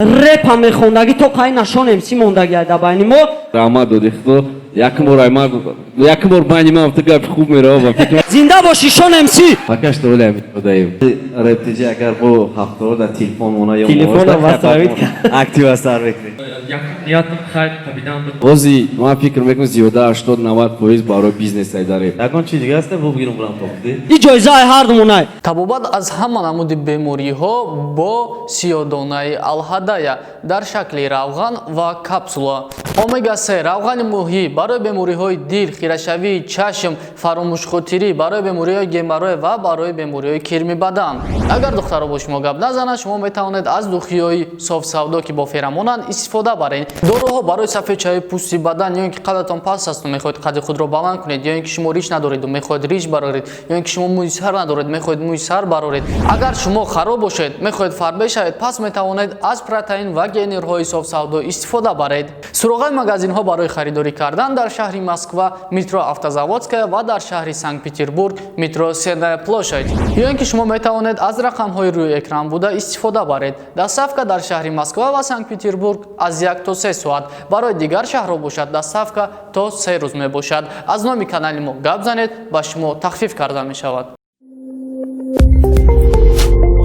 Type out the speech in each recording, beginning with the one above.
Репа мехондагӣ то қай нашонем си мондагӣ айда байни мо. Раҳмат доди худо, якум бор аймар, якум бор байни ман ту гапи хуб мерава ба фикр. Зинда бошӣ, Шон МС. Пока что оля додаем. Рептиҷи агар бо ҳафтаро дар телефон мона ё Телефонам васавид. Актив сар мекунед. Якум ниятам хайр қабидан буд. Бози ман фикр мекунам, зиёда 80-90% барои бизнес айдарем. Ягон чи дига аст, бо бигирам бурам топди. И ҷоизаи ҳардумонай. Табобат аз ҳама намуди бемориҳо бо сиёдонаи алҳадая дар шакли равған ва капсула. Омега-3 равғани моҳӣ барои бемориҳои дил, хирашавии чашм, фаромӯшхотирӣ, барои бемориҳои геморрой ва барои бемориҳои кирми бадан. Агар духтаро бо шумо гап назанад, шумо метавонед аз духиҳои софсавдо, ки бо феромонанд, истифода баред. Доруҳо барои сафедшавии пӯсти бадан, ё ин ки қадатон паст асту мехоҳед қади худро баланд кунед, ё ин ки шумо риш надореду мехоҳед риш бароред, ё ин ки шумо мӯи сар надоред, мехоҳед мӯи сар бароред. Агар шумо хароб бошед, мехоҳед фарбе шавед, пас метавонед аз протеин ва генерҳои софсавдо истифода баред. Суроғаи магазинҳо барои харидорӣ кардан: дар шаҳри Москва, метро Автозаводская, ва дар шаҳри Санкт Петербург, метро Сенная площадь. Ё ин ки шумо метавонед аз рақамҳои рӯи экран буда истифода баред. Доставка дар шаҳри Москва ва Санкт Петербург аз 1 то 3 соат, барои дигар шаҳрҳо бошад, доставка то 3 рӯз мебошад. Аз номи канали мо гап занед, ба шумо тахфиф карда мешавад.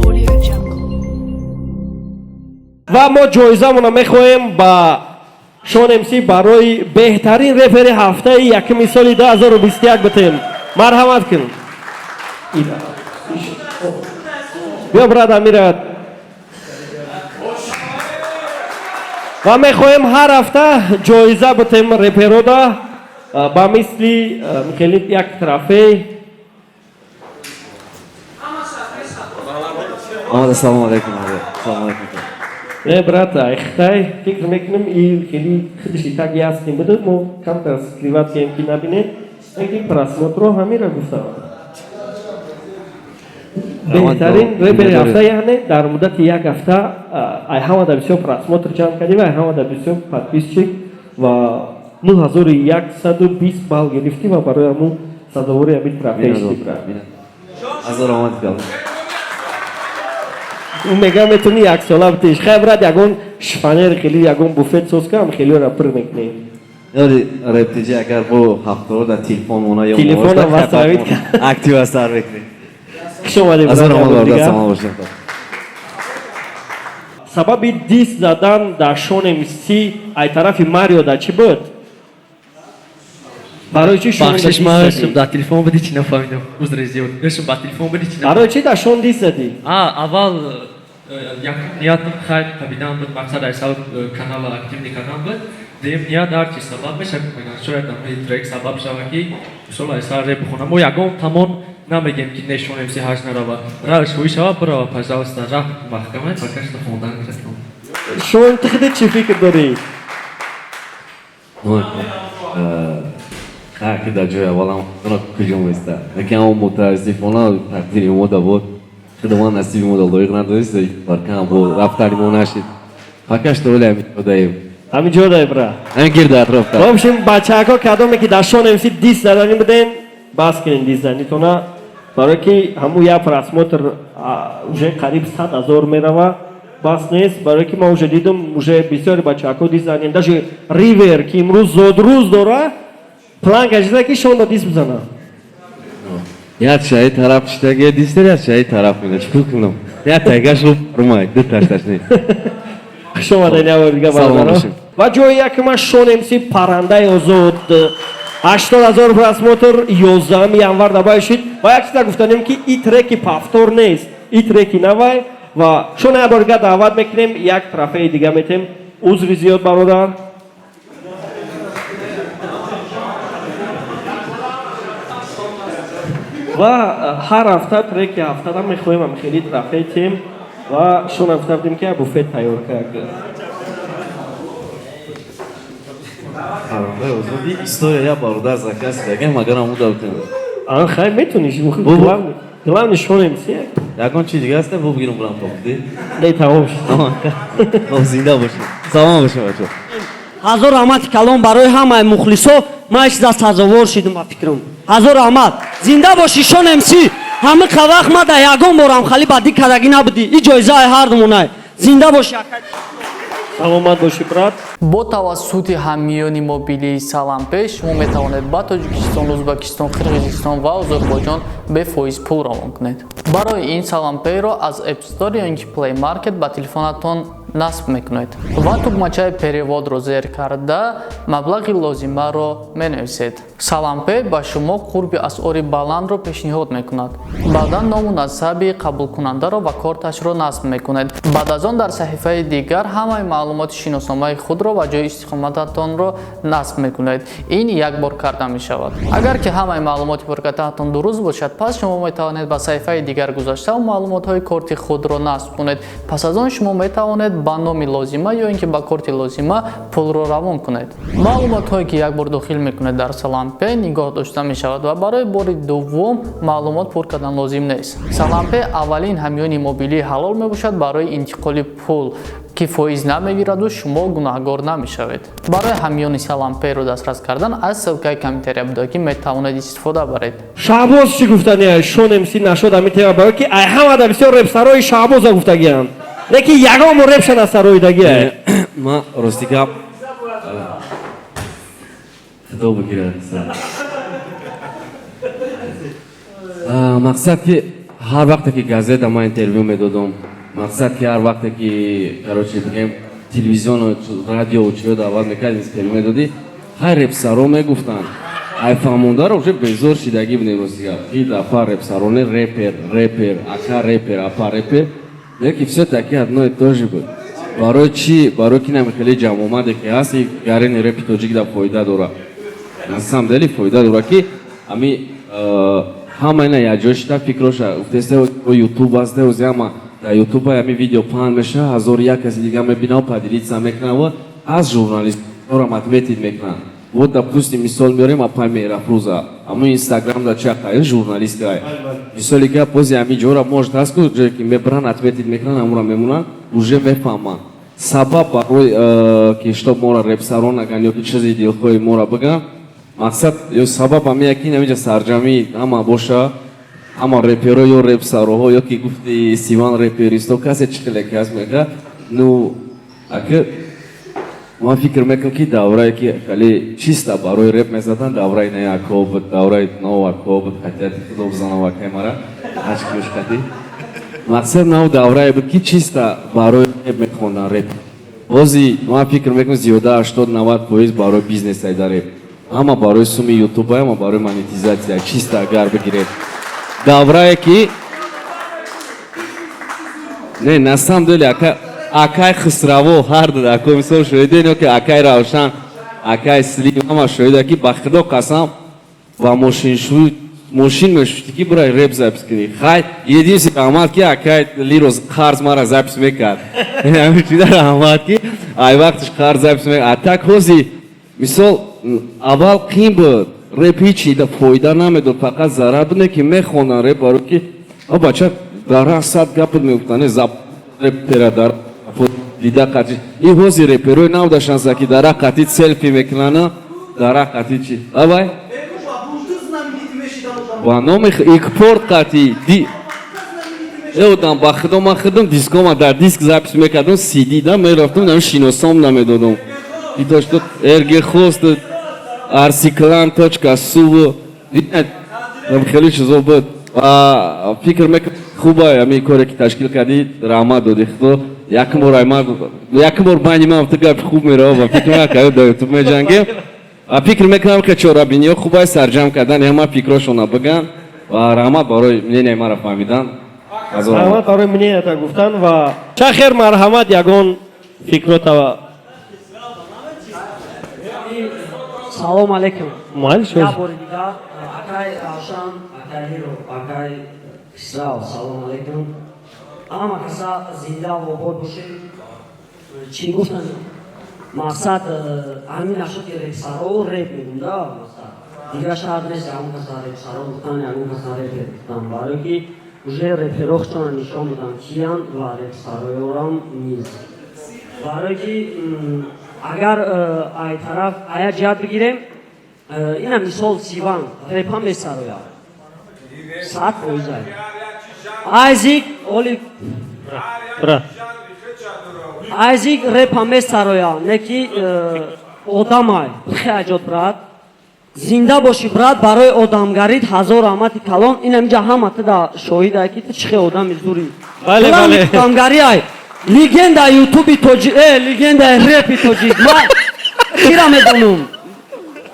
Audio Jungle. Ва мо ҷоизамонро мехоҳем ба Шон МС барои беҳтарин репери ҳафтаи якуми соли 2021 битем. Марҳамат кун, биё, брат, амира. Ва мехоҳем ҳар ҳафта ҷоиза битем реперода, ба мисли хеле як трофей. Ассалому алайкум, ассалому алайкум. Не, брат, айхтай фикр мекунем, и хеле худаш и так ясный буд, мо камтар скрывать кем, ки набинем, лекин просмотро ҳамира гуфтам. Беҳтарин репери ҳафта, яъне дар муддати як ҳафта ай ҳамада бисёр просмотр ҷамъ кардӣ ва ай ҳамада бисёр подписчик ва 9120 балл гирифтӣ ва барои ҳамун сазовори ҳамин трофей шудӣ, брат. Ҳазор омад гап. Ӯ мега, метавонӣ яксола битиш. Хай, брат, ягон шифоньер, хеле ягон буфет соз кам, хелиро пур мекунем. Ёри, рептиҷи агар бо ҳафтаро дар телефон мона ё Телефонам васавид. Актив сар мекунед. Хуш омадед. Ҳазор Брат, омад. ягон дигар. Салом бошед. Сабаби дисс задан дар Шон МС ай тарафи Марио да чӣ буд? Барои чӣ Шон Бахшиш, ман дар телефон буди, чи нафаҳмидам, узри зиёд. Ёшум, ба телефон буди, чи. Барои чӣ дар Шон дисс задӣ? А аввал якум ниятам хайр қабидан буд, мақсад ай сабаб канала активный кардан буд. Дуюм ният ҳар чи сабаб мешавад, шояд ҳамаи трек сабаб шава, ки мисол ай сар реп бихонам. Мо ягон тамон намегем, ки не, Шон МС ҳаҷ нарава, равш ҳуй шава, бирава, пожалуйста, рафт маҳкама, пока что хондан гирифтам. Шон, ту худат чӣ фикр дорӣ? Хайр, ки дар ҷои аввалам куҷо места, лекин ҳамо мутаассифона тақдири мо да буд, худованд насиби мо да лоиқ надонист, баркам бо рафтани мо нашид. Пока что оля ҳамин ҷодаем. Ҳамин ҷо дай, бра. Ҳамин гирди атрофта. В общем, бачаҳако, кадоме ки дар Шон МС дисс заданӣ буден, бас кунен дисс занитона, барое ки ҳамун як просмотр уже қариб 100 000 мерава, бас нест. Барое ки ман уже дидум, уже бисёри бачаҳако дисс занем, даже Ривер, ки имрӯз зодрӯз дора, план кашида, ки Шонда дисс бизана. Як шаи тараф шитаге дистер, як шаи тараф мега, чӣ кор кунам, як тайгаш румай ду ташташ не. Хуш омадед як бор дига. Саломат Бародаро. бошед. Ва ҷои якума Шон МС, «Паррандаи озод», 80 000 просмотр, 11 январ дабай шид. Ва як чиза гуфтанем, ки и треки повтор нест, и треки навай. Ва Шон як бор дига даъват мекунем, як трофеи дига метем. Узри зиёд, бародар. Ва ҳар ҳафта треки ҳафтара мехоҳем ам хеле трофей тем. Ва Шона гуфта будем, ки як буфет тайёр кард. Паррандаи озоди история я бародар заказ кардагам, магар ҳамун да бутем. Ан хай, метониш. Бу- Главный Шон МС. Ягон чи дига аст, бо бигирам бурам топди. Не, тамом шуд. Хоб, зинда бошед, салом бошед, бачо. Ҳазор раҳмати калон барои ҳамаи мухлисо. Ман чиза сазовор шидум ба фикрам. Ҳазор раҳмат, зинда бошӣ, Шон МС. Ҳами вақт ма дар ягон борам хали бадӣ кардагӣ набудӣ. И ҷоизаи ҳардумонай. Зинда бошӣ, акай. Саломат бошӣ, брат. Бо тавассути ҳамёни мобилии Салампе шумо метавонед ба Тоҷикистон, Ӯзбекистон, Қирғизистон ва Озарбойҷон бефоиз пул равон кунед. Барои ин Салампейро аз App Store ё ин ки Play Market ба телефонатон насб мекунед ва тугмачаи перевод ро зер карда, маблағи лозимаро менависед. Салампе ба шумо қурби асъори баландро пешниҳод мекунад. Баъдан ному насаби қабулкунандаро ва корташро насб мекунед. Баъд аз он дар саҳифаи дигар ҳамаи маълумоти шиносномаи худро ва ҷои истиқомататонро насб мекунед. Ин як бор карда мешавад. Агар ки ҳамаи маълумоти пуркатаатон дуруст бошад, пас шумо метавонед ба саҳифаи дигар гузашта маълумотҳои корти худро насб кунед. Пас аз он шумо метавонед ба номи лозима ё ин ки ба корти лозима пулро равон кунед. Маълумотҳое, ки як бор дохил мекунед, дар Салампе нигоҳ дошта мешавад ва барои бори дуввум маълумот пур кардан лозим нест. Салампе аввалин ҳамёни мобилии ҳалол мебошад барои интиқоли пул, ки фоиз намегираду шумо гунаҳгор намешавед. Барои ҳамёни Саламперо дастрас кардан аз ссылка и комментария буда, ки метавонед истифода баред. Шаҳбоз, чӣ гуфтани? Шон МС нашуд ҳамин тема, барои ки ай ҳамада бисёр репсарои Шаҳбоза гуфтагиам, лекин ягон бор репша насароидагия. Ма рости гап, худо бигирад. Мақсад ки ҳар вақте ки газета ма интервю медодам, мақсад ки ҳар вақте ки, короче, бигем, телевизиону радио чиё даъват мекард, интервю медодӣ, ҳай, репсаро мегуфтанд. Ай фаҳмондаро уже безор шидагӣ будем, рости гап, ки дафа репсароне, репер, репер, ака репер, апа репер, леки все таки одно и то же буд. Барои чӣ? Барои ки нами хеле ҷамъомаде ки ҳаст, гарини репи тоҷик да фоида дора, на самом деле фоида дора, ки ами ҳама ина якҷо шида фикроша гуфтеста. Ютуб аст, ози ҳама дар ютуб ами видео паҳн меша, ҳазору як каси дига мебинав, поделиться мекунав, аз журналистҳорам отметить мекунанд. Вот, допустим, мисол меорем, апай Меҳрафрӯза, ҳамун Инстаграм да чақай журналисткай, мисоли гап, бози ҳамин ҷора может ҳаст ку, ҷое ки мебаранд, отметить мекунанд, ҳамура мемонанд, уже мефаҳманд. Сабаб барои ки чтоб моро репсаро наган ё ки чизи дилхоҳи моро биган, мақсад ё сабаб ҳамин ки ҳаминҷа сарҷамӣ ҳама боша, ҳама реперо ё репсароҳо ё ки гуфти Сиван реперисто, касе чӣ хеле ки ҳаст мега. Ну, ака, ман фикр мекунам, ки даврае ки хеле чиста барои реп мезадан, давраи наяко буд, давраи новако буд, хотяти худо бизанам акай мара ашкӯшкати. Мақсад нав даврае буд, ки чиста барои реп мехондан реп. Бози ман фикр мекунам, зиёда 80-90% барои бизнес айда реп, ҳама барои суми ютуба, ҳама барои монетизация. Чиста агар бигиред, даврае ки не, на самом деле, ака, акай Хусраво, ҳар ду ако мисол шоҳиден, ё ки акай Равшан, акай Слим, ҳама шоҳида, ки ба худо қасам, ба мошиншӯй мошин мешушти, ки бурай реп запись кунӣ. Хай, единственный раҳмат, ки акай Лирос қарз мара запись мекард. Ҳамин раҳмат, ки ай вақтиш қарз запись мекард. А так ҳози мисол, аввал қин буд, реп ҳичи да фоида намедод, фақат зарар буд, не ки мехондан реп, барои ки а бача дар сад гап буд, мегуфтан зап репера дар дида қатӣ. И ҳози реперои нав дашанса, ки дара қатӣ селфи мекунана, дара қатӣ чи авай ба номи икпорт қатӣ ди эодам. Ба худо, ман худам дискома дар диск запись мекардам, сиди да мерафтам, нам шиносом намедодам. Итошто ргхост арсиклан точка су, хеле чизо буд. Ва фикр мекунам, хуба ҳамин коре ки ташкил кардӣ, раҳмат доди худо. Якум бор якум бор байни ман ту гапи хуб мерава ва фикр мекунам, дар ютуб меҷангем ва фикр мекунам, ки чорабиниҳо хубай сарҷам кардан, ҳама фикрошона биган. Ва раҳмат барои мнение маро фаҳмидан. Раҳмат барои мнение та гуфтан. Ва чахер, марҳамат, ягон фикрота. Салом алейкум. Майли. Як бори дигар, акай Равшан, акай Ҳиро, акай Хисрав, салом алейкум. Ҳама каса зинда обод бошед. Чӣ гуфтан? Мақсад ҳамин нашуд, ки репсаро реп мегум да, мақсад. Дигар шарт нест ягон каса репсаро гуфтан, ягон каса репер гуфтан. Барои ки уже реперо худшона нишон доданд киянд ва репсароёрам низ. Барои ки агар ай тараф ая ҷиҳат бигирем, ина мисол Сиван репа месарояд 100%. Айзик оли Брат. Айзик репа месароя, не ки одамай. Хе, брат, зинда бошӣ, брат, барои одамгарит ҳазор раҳмати калон. Ин ҳаминҷа ҳама ту да шоҳида, ки ту чӣ хел одами зурӣ. Бале, бале. Одамгари ай, легенда ютуби тоҷи, легендаи репи тоҷик. Ма кира медонум,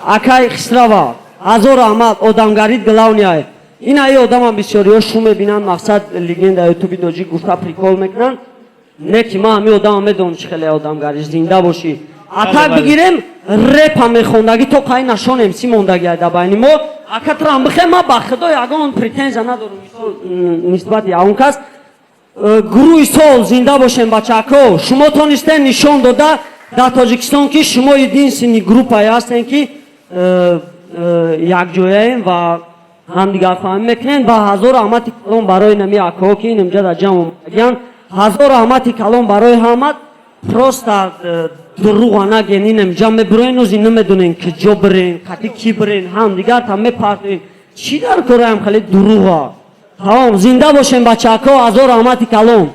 акай Хисрава, ҳазор раҳмат, одамгарит главный ай. Ин аи одамам бисёриҳо шу мебинанд, мақсад, легенда ютуби тоҷик гуфта прикол мекунанд, не ки ман ҳамин одамам медонам, чӣ хеле одамгариш. Зинда бошӣ. Атак бигирем, репа мехондагӣ то қай нашонем си мондагӣ ай да байни мо. Ака, турам бихе, ман ба худо ягон претензия надорам, мисол, нисбати ягон кас. Гурӯҳи сол, зинда бошем, бачако. Шумо тонистем нишон дода дар Тоҷикистон, ки шумо единственный группае ҳастем, ки якҷояем ва ҳамдигарфаҳмӣ мекунем. Ва ҳазор раҳмати калон барои нами акоҳо, ки инҷа дар ҷамъ омадагиянд. Ҳазор раҳмати калон барои ҳамат. Просто дурӯға наген, инамҷа мебироен, ози намедонен киҷо бирен, қати ки бирен, ҳамдигарта мепартоен. Чӣ дар кораям хеле дурӯға? Тамом, зинда бошем, бачако, ҳазор раҳмати калон.